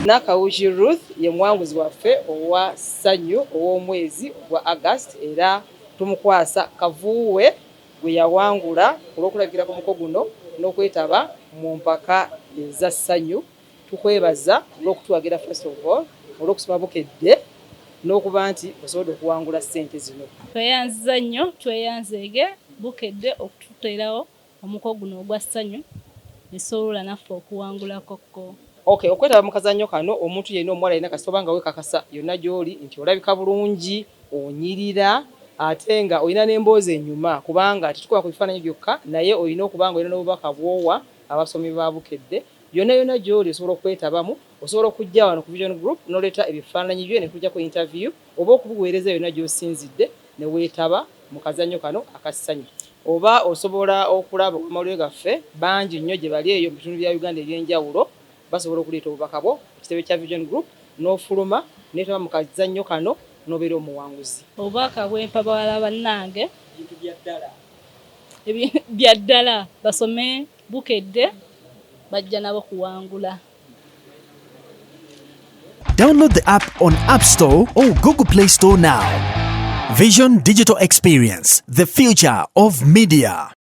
Nakawuki Ruth ye muwanguzi waffe owa ssanyu ow'omwezi ogwa August, era tumukwasa kavuuwe gwe yawangula olw'okulabikira ku muko guno n'okwetaba mu mpaka eza ssanyu. Tukwebaza olw'okutuwagira, first of all olw'okusoma Bukedde n'okuba nti osobodde okuwangula ssente zino. Tweyanziza nnyo, tweyanzeege Bukedde okututeerawo omuko guno ogwa ssanyu esobola naffe okuwangulako ko. Okay, okwetaba mu kazannyo kano, omuntu yenna, omuwala yenna, kasita oba nga weekakasa yonna gy'oli nti olabika bulungi, onyirira, ate nga olina n'emboozi enyuma, kubanga tetukuba ku bifaananyi byokka, naye olina okuba nga olina n'obubaka bw'owa abasomi ba Bukedde. Yonna yonna gy'oli osobola okwetabamu. Osobola okujja wano ku Vision Group n'oleeta ebifaananyi byo ne tujjako interview, oba okubuweereza yonna gy'osinzidde ne weetaba mu kazannyo kano akassanyu. Oba osobola okulaba amawulire gaffe bangi nnyo gye bali eyo mu bitundu bya Uganda ebyenjawulo, basobola okuleeta obubaka bwo ku kitebe kya Vision Group n'ofuluma neetaba mu kazannyo kano n'obeera omuwanguzi. Obubaka bwempa bawala bannange, bya ddala, basome Bukedde, bajja nabo kuwangula. Download the app on App Store or Google Play Store now. Vision Digital Experience, the future of media.